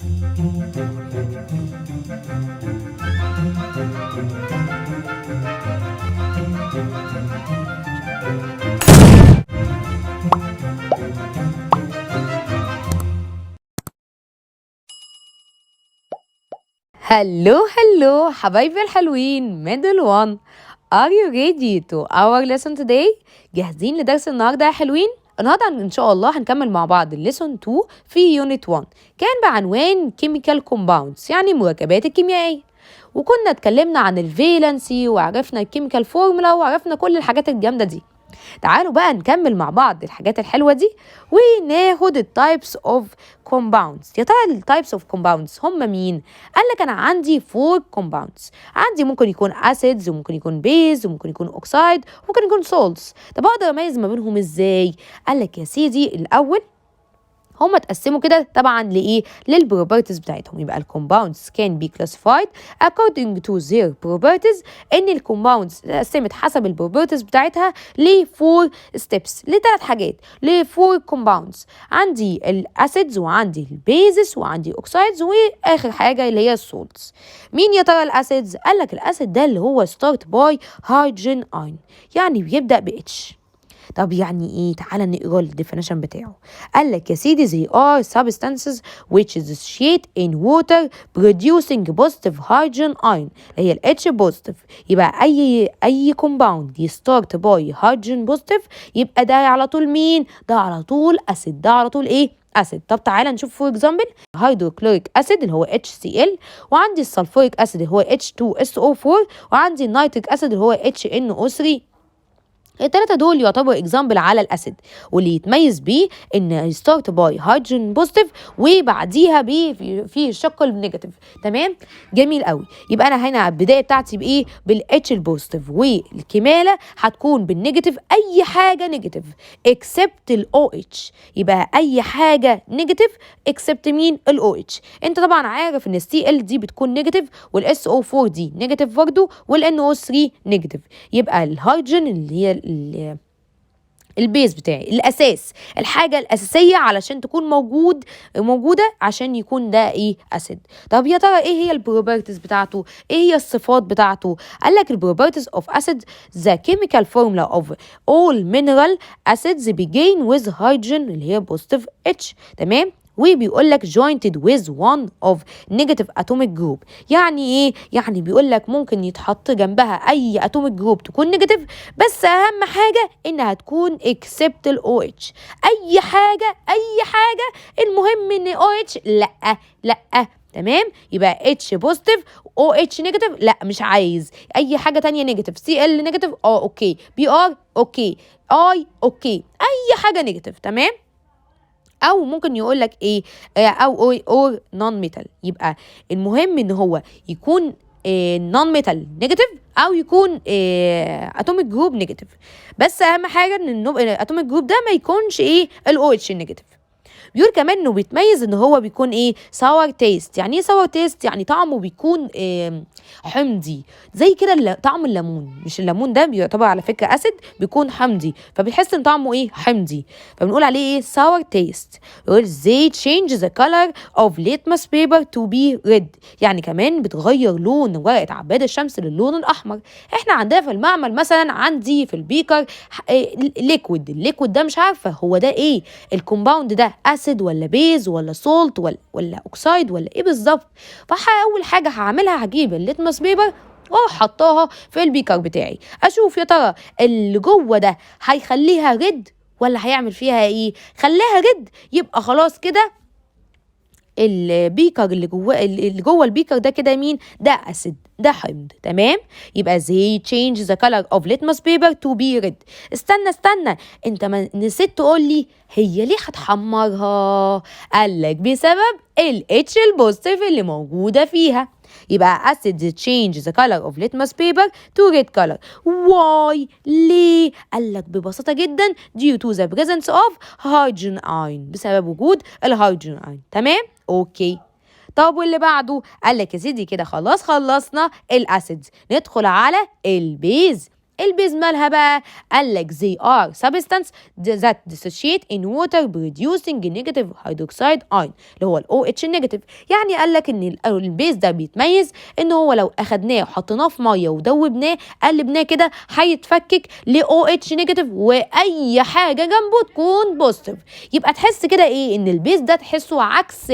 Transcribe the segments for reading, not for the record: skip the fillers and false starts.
Hello hello حبايبي الحلوين، middle 1. Are you ready to our lesson today؟ جاهزين لدرس النهارده يا حلوين؟ النهارده ان شاء الله هنكمل مع بعض ال lesson 2 في unit 1، كان بعنوان chemical compounds، يعني المركبات الكيميائية. وكنا اتكلمنا عن ال valency وعرفنا ال chemical formula وعرفنا كل الحاجات الجامدة دي. تعالوا بقى نكمل مع بعض الحاجات الحلوة دي وناخد ال types of compounds. يا ترى ال types of compounds هم مين؟ قال لك انا عندي four compounds، عندي ممكن يكون acids وممكن يكون base وممكن يكون oxide وممكن يكون salts. طب اقدر اميز ما بينهم ازاي؟ قال لك يا سيدي، الاول هما اتقسموا كده طبعا لايه؟ لل properties بتاعتهم. يبقى ال compounds can be classified according to their properties، ان ال compounds اتقسمت حسب ال properties بتاعتها ل four steps، لثلاث حاجات، ل four compounds. عندي ال acids وعندي ال bases وعندي oxides واخر حاجة اللي هي ال salts. مين يا ترى ال acids؟ قال لك ال acid ده اللي هو start by hydrogen ion، يعني بيبدا ب H. طب يعني ايه؟ تعالى نقرا ال definition بتاعه. قال لك يا سيدي، they are substances which dissociate in water producing positive hydrogen ion، اللي هي ال H positive. يبقى اي compound ي start by hydrogen positive يبقى ده على طول مين؟ ده على طول acid. ده على طول ايه؟ acid. طب تعالى نشوف for example، hydrochloric acid اللي هو HCl، وعندي ال sulfuric acid اللي هو H2SO4، وعندي ال nitric acid اللي هو HNO3. التلاتة دول يعتبروا example على ال acid، واللي يتميز بيه ان start by hydrogen positive وبعديها ب في الشق ال negative. تمام، جميل قوي. يبقى انا هنا البداية بتاعتي بايه؟ بال H ال positive، والكماله هتكون بال negative. اي حاجة negative except ال OH. يبقى اي حاجة negative except مين؟ ال OH. انت طبعا عارف ان ال Cl دي بتكون negative، وال SO4 دي negative برضه، وال NO3 negative. يبقى الهيدروجين اللي هي ال base بتاعي، الاساس، الحاجة الاساسية علشان تكون موجوده عشان يكون ده ايه؟ acid. طب يا ترى ايه هي ال properties بتاعته؟ ايه هي الصفات بتاعته؟ قال لك ال properties of acid: the chemical formula of all mineral acids begin with hydrogen اللي هي positive H. تمام، وبيقول لك joined with one of negative atomic group. يعني ايه؟ يعني بيقول لك ممكن يتحط جنبها اي atomic group تكون negative، بس اهم حاجة انها تكون except ال OH. اي حاجه، اي حاجه، المهم ان OH لا لا. تمام، يبقى H positive، OH negative لا، مش عايز اي حاجة تانية negative. Cl negative اه okay، Br okay، I okay، اي حاجة negative. تمام، او ممكن يقول لك ايه؟ او or non metal. يبقى المهم ان هو يكون non metal negative او يكون atomic group negative، بس اهم حاجة ان ال atomic group ده ما يكونش ايه؟ ال OH negative. بيقول كمان انه بيتميز ان هو بيكون ايه؟ sour taste. يعني ايه sour taste؟ يعني طعمه بيكون إيه؟ حمضي، زي كده طعم الليمون. مش الليمون ده بيعتبر على فكرة acid؟ بيكون حمضي، فبتحس ان طعمه ايه؟ حمضي، فبنقول عليه ايه؟ sour taste. يقول they change the color of litmus paper to be red، يعني كمان بتغير لون ورقة عباد الشمس للون الاحمر. احنا عندنا في المعمل مثلا عندي في ال beaker liquid، ال liquid ده مش عارفه هو ده ايه، ال compound ده acid ولا base ولا salt ولا oxide ولا ايه بالظبط. فاول حاجة هعملها هجيب ال litmus paper واروح حطاها في ال beaker بتاعي، اشوف يا ترى اللي جوه ده هيخليها red ولا هيعمل فيها ايه. خلاها red يبقى خلاص كده ال beaker اللي جوه ال beaker ده كده مين؟ ده acid، ده حمض. تمام، يبقى they change the color of litmus paper to be red. استنى استنى، انت ما نسيت تقول لي هي ليه هتحمرها؟ قال لك بسبب ال H ال positive اللي موجودة فيها. يبقى acids change the color of litmus paper to red color. why؟ ليه؟ قال لك ببساطة جدا due to the presence of hydrogen ion، بسبب وجود ال hydrogen ion. تمام، okay. طب واللي بعده؟ قال لك يا سيدي كده خلاص خلصنا ال acids، ندخل على ال base. ال base مالها بقى؟ قال لك they are substance that dissociate in water producing negative hydroxide ion، اللي هو ال OH negative. يعني قال لك ان ال base ده بيتميز ان هو لو اخدناه وحطيناه في مية ودوبناه، قلبناه كده، هيتفكك ل OH negative واي حاجة جنبه تكون positive. يبقى تحس كده ايه؟ ان ال base ده تحسه عكس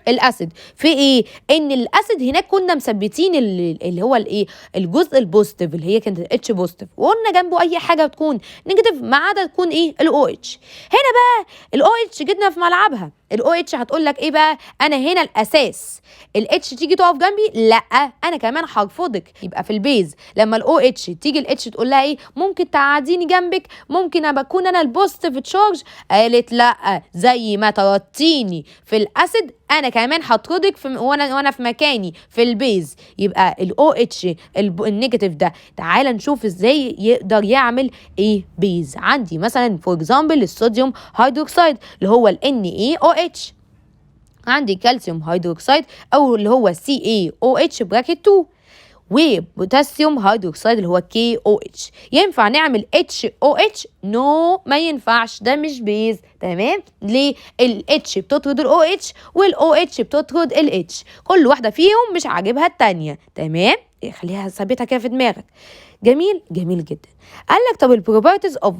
ال acid في ايه؟ ان ال acid هناك كنا مثبتين اللي هو الايه؟ الجزء ال positive اللي هي كانت ال H positive، وقلنا جنبه اي حاجة تكون negative ما عدا تكون ايه؟ ال OH. هنا بقى ال OH جتنا في ملعبها. ال OH هتقول لك ايه بقى؟ انا هنا الاساس، ال H تيجي تقف جنبي؟ لا، انا كمان هرفضك. يبقى في ال base لما ال OH تيجي، ال H تقول لها ايه؟ ممكن تقعديني جنبك؟ ممكن ابقى اكون انا ال positive charge؟ قالت لا، زي ما طردتيني في ال acid انا كمان هطردك في وانا في مكاني في ال base. يبقى ال OH ال negative ده، تعال نشوف ازاي يقدر يعمل ايه base. عندي مثلا for example ال sodium hydroxide اللي هو ال NaOH، عندي calcium hydroxide او اللي هو CaOH bracket 2، و potassium hydroxide اللي هو KOH. ينفع نعمل HOH؟ no، ما ينفعش، ده مش base، تمام؟ ليه؟ ال H بتطرد ال OH وال OH بتطرد ال H، كل واحدة فيهم مش عاجبها التانية، تمام؟ خليها ثابتة كده في دماغك. جميل، جميل جدا. قال لك طب ال properties of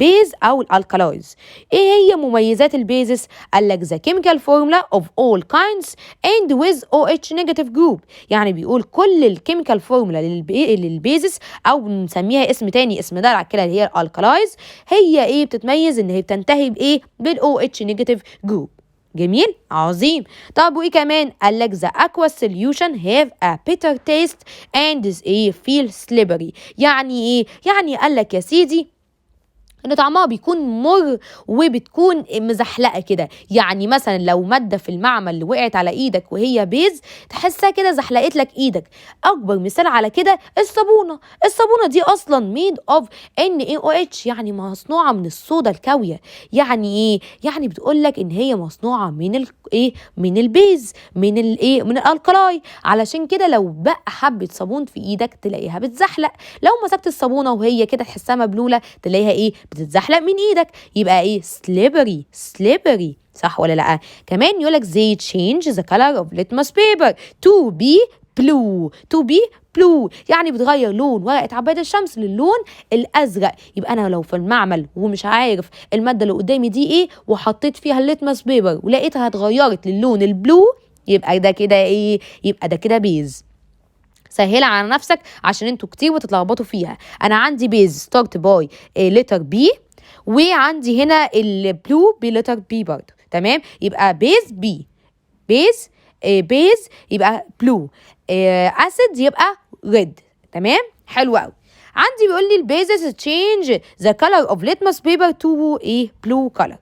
base او ال alkalis، ايه هي مميزات ال bases؟ قال لك the chemical formula of all kinds end with OH negative group. يعني بيقول كل ال chemical formula لل bases، او بنسميها اسم تاني، اسم دلع كده، اللي هي ال alkalis، هي ايه؟ بتتميز ان هي بتنتهي بايه؟ بال OH negative group. جميل، عظيم. طب وايه كمان؟ قال لك the aqueous solution have a bitter taste and is ايه؟ feel slippery. يعني ايه؟ يعني قال لك يا سيدي ان طعمها بيكون مر وبتكون مزحلقه كده. يعني مثلا لو مادة في المعمل وقعت على ايدك وهي base، تحسها كده زحلقت لك ايدك. اكبر مثال على كده الصابونه. الصابونه دي اصلا made of NaOH، يعني مصنوعة من الصودا الكاويه. يعني ايه؟ يعني بتقول لك ان هي مصنوعة من ال ايه؟ من ال base، من الايه؟ من ال alkali. علشان كده لو بقى حبه صابون في ايدك تلاقيها بتزحلق. لو مسكت الصابونه وهي كده تحسها مبلوله، تلاقيها ايه؟ بتتزحلق من ايدك. يبقى ايه؟ slippery، slippery، صح ولا لا؟ كمان يقولك they change the color of litmus paper to be blue، to be blue، يعني بتغير لون ورقة عباد الشمس للون الأزرق. يبقى أنا لو في المعمل ومش عارف المادة اللي قدامي دي إيه، وحطيت فيها ال litmus paper ولقيتها اتغيرت للون ال blue، يبقى ده كده إيه؟ يبقى ده كده base. سهلها على نفسك عشان انتوا كتير بتتلخبطوا فيها. انا عندي base start by letter B، وعندي هنا ال blue ب letter B برضه، تمام؟ يبقى base B، base base يبقى blue، acid يبقى red، تمام؟ حلو قوي. عندي بيقول لي ال bases change the color of litmus paper to ايه؟ blue color.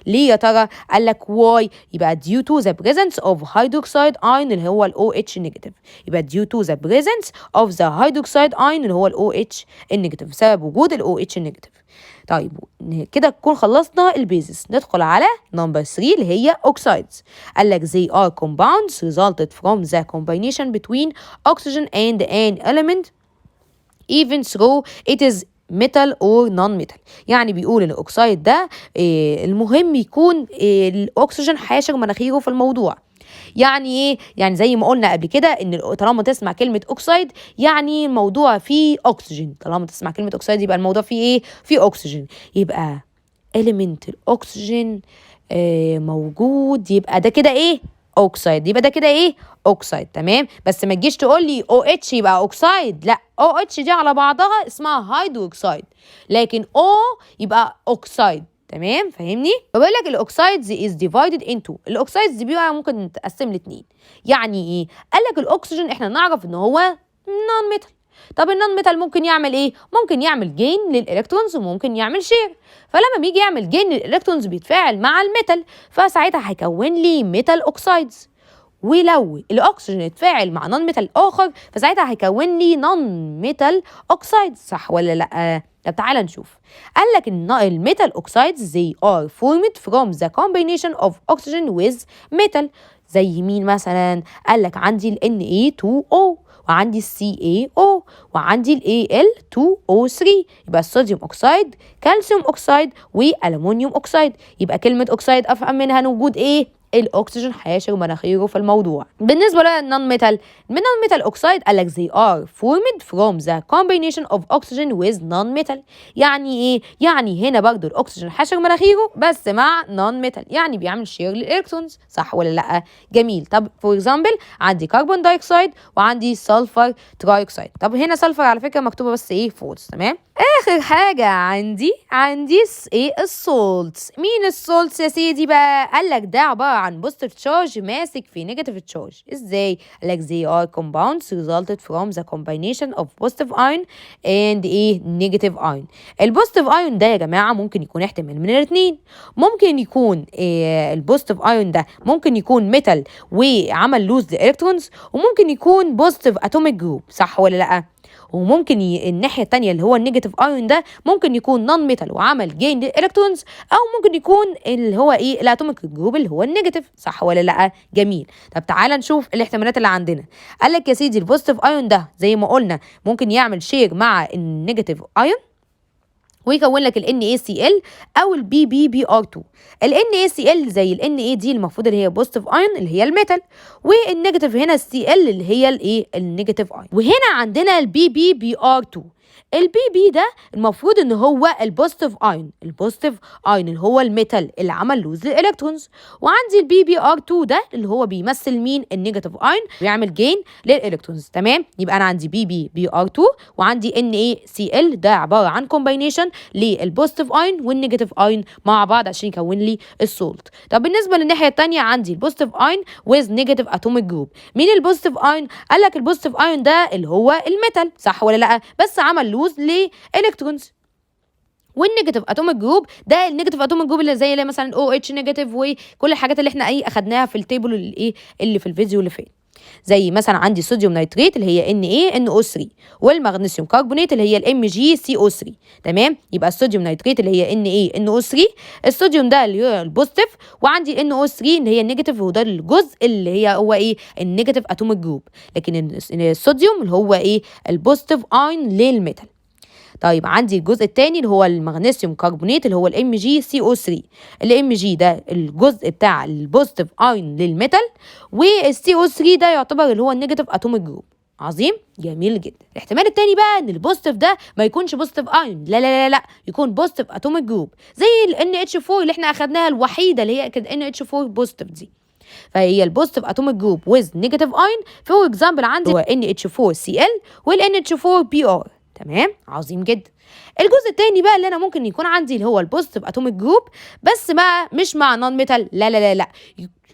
ليه يا ترى؟ قال لك why؟ يبقى due to the presence of hydroxide ion اللي هو ال OH negative. يبقى due to the presence of the hydroxide ion اللي هو ال OH negative، بسبب وجود ال OH negative. طيب، كده نكون خلصنا ال bases. ندخل على number 3 اللي هي oxides. قال لك they are compounds resulted from the combination between oxygen and an element even though it is metal or non-metal. يعني بيقول ان ال oxide ده إيه؟ المهم يكون إيه؟ الاكسجين حاشر مناخيره في الموضوع. يعني ايه؟ يعني زي ما قلنا قبل كده ان طالما تسمع كلمة oxide يعني الموضوع فيه اكسجين. طالما تسمع كلمة oxide يبقى الموضوع فيه ايه؟ فيه اكسجين. يبقى element الاكسجين موجود، يبقى ده كده ايه؟ oxide. يبقى ده كده ايه؟ oxide، تمام؟ بس ما تجيش تقول لي OH يبقى oxide. لا، OH دي على بعضها اسمها هيدروكسيد، لكن O يبقى oxide، تمام؟ فاهمني؟ فبقول لك ال oxides is divided into، ال oxides دي بقى ممكن تتقسم لاتنين. يعني ايه؟ قال لك الاكسجين احنا نعرف ان هو non metal. طب ال non metal ممكن يعمل ايه؟ ممكن يعمل gain لل electrons وممكن يعمل share. فلما بيجي يعمل gain لل electrons بيتفاعل مع ال metal، فساعتها هيكون لي metal oxides. ولو الاكسجين اتفاعل مع non metal اخر فساعتها هيكون لي non metal oxide، صح ولا لا؟ طب تعالى نشوف. قال لك ان ال metal oxides they are formed from the combination of oxygen with metal. زي مين مثلا؟ قال لك عندي ال Na2O وعندي ال CaO، وعندي ال Al2O3. يبقى ال sodium oxide، calcium oxide، و aluminium oxide. يبقى كلمة oxide افهم منها ان وجود ايه؟ الاكسجين حاشر مناخيره في الموضوع. بالنسبة لل non metal، ال non metal oxide قال لك they are formed from the combination of oxygen with non metal. يعني ايه؟ يعني هنا برضو الاكسجين حاشر مناخيره بس مع non metal، يعني بيعمل share لل electrons، صح ولا لا؟ جميل. طب for example عندي carbon dioxide وعندي sulfur trioxide. طب هنا sulfur على فكرة مكتوبة بس ايه؟ false. تمام. اخر حاجة عندي ايه؟ ال salts. مين ال salts يا سيدي بقى؟ قال لك ده عبارة عن positive charge ماسك في negative charge. ازاي؟ قال لك they are compounds resulted from the combination of positive ion and ايه؟ negative ion. ال positive ion ده يا جماعة ممكن يكون احتمال من الاثنين. ممكن يكون إيه؟ ال positive ion ده ممكن يكون metal وعمل lose electrons، وممكن يكون positive atomic group، صح ولا لا؟ وممكن الناحية الثانية اللي هو ال negative ion ده ممكن يكون non metal وعمل gain electrons، او ممكن يكون اللي هو ايه؟ ال atomic group اللي هو ال negative، صح ولا لا؟ جميل. طب تعالى نشوف الاحتمالات اللي عندنا. قال لك يا سيدي ال positive ion ده زي ما قلنا ممكن يعمل share مع ال negative ion ويكون لك ال NaCl او ال PbBr2. ال NaCl زي ال Na دي المفروض اللي هي positive ion اللي هي ال metal، وال negative هنا ال Cl اللي هي الايه؟ ال negative ion. وهنا عندنا ال PbBr2. ال Pb ده المفروض ان هو ال positive ion، ال positive ion اللي هو ال metal اللي عمل lose لل electrons. وعندي ال PBr2 ده اللي هو بيمثل مين؟ ال negative ion، بيعمل gain لل electrons. تمام. يبقى انا عندي PbBr2 وعندي NaCl، ده عبارة عن combination لل positive ion وال negative ion مع بعض عشان يكون لي ال salt. طب بالنسبة للناحيه الثانية عندي ال positive ion with negative atomic group. مين ال positive ion؟ قال لك ال positive ion ده اللي هو ال metal، صح ولا لا؟ بس عمل lose ل electrons. وال negative atomic group ده ال negative atomic group اللي زي مثلا OH negative وكل الحاجات اللي احنا ايه اخدناها في ال table اللي ايه اللي في الفيديو اللي فات. زي مثلا عندي sodium nitrate اللي هي NaNO3، وال magnesium carbonate اللي هي ال MgCO3. تمام. يبقى ال sodium nitrate اللي هي NaNO3، الصوديوم ده اللي هو ال positive، وعندي NO3 اللي هي ال negative، وده الجزء اللي هي هو ايه؟ ال negative atomic group، لكن الصوديوم اللي هو ايه؟ ال positive ion لل metal. طيب عندي الجزء الثاني اللي هو ال magnesium carbonate اللي هو ال MgCO3. ال Mg ده الجزء بتاع ال positive ion لل metal، وال CO3 ده يعتبر اللي هو ال negative atomic group. عظيم، جميل جدا. الاحتمال الثاني بقى ان ال positive ده ما يكونش positive ion، لا لا لا لا، يكون positive atomic group زي ال NH4 اللي احنا اخدناها الوحيدة اللي هي كانت NH4 positive دي. فهي ال positive atomic group with negative ion، for example عندي هو NH4Cl وال NH4Br. تمام، عظيم جدا. الجزء الثاني بقى اللي انا ممكن يكون عندي اللي هو ال positive atomic group بس مع مش مع non metal، لا لا لا لا،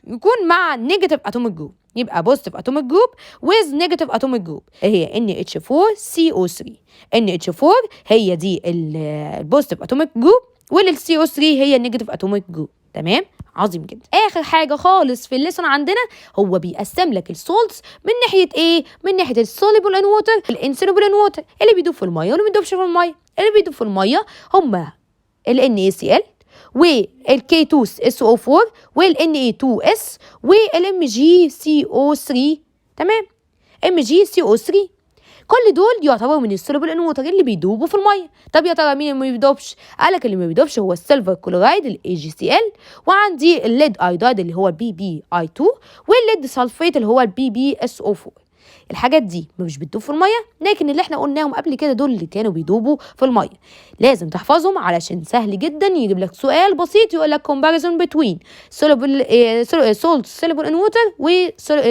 يكون مع negative atomic group. يبقى positive atomic group with negative atomic group هي NH4CO3. NH4 هي دي ال positive atomic group، وال CO3 هي ال negative atomic group. تمام، عظيم جدا. اخر حاجة خالص في ال lesson عندنا هو بيقسم لك ال salts من ناحية ايه؟ من ناحية ال soluble in water، ال insoluble in water، اللي بيدوب في المية واللي ما بيدوبش في الميه. اللي بيدوب في المية هما ال NaCl وال K2SO4 وال Na2S وال MgCO3. تمام، MgCO3، كل دول يعتبروا من ال soluble in water اللي بيدوبوا في الميه. طب يا ترى مين اللي ما بيدوبش؟ قالك اللي ما بيدوبش هو ال silver chloride ال AgCl، وعندي ال lead iodide اللي هو ال PbI2، وال lead sulfate اللي هو ال PbSO4. الحاجات دي مش بتدوب في الميه، لكن اللي احنا قلناهم قبل كده دول اللي كانوا بيدوبوا في الميه. لازم تحفظهم علشان سهل جدا يجيب لك سؤال بسيط يقول لك comparison between soluble salt soluble in water و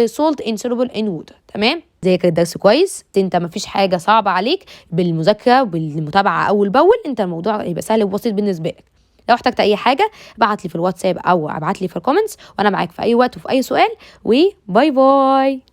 salt insoluble in water. تمام. ذاكر الدرس كويس، انت مفيش حاجة صعبة عليك. بالمذاكره وبالمتابعه اول باول انت الموضوع يبقى سهل وبسيط بالنسبة لك. لو احتجت اي حاجة ابعت لي في الواتساب او ابعت لي في ال comments، وانا معاك في اي وقت وفي اي سؤال. و bye bye.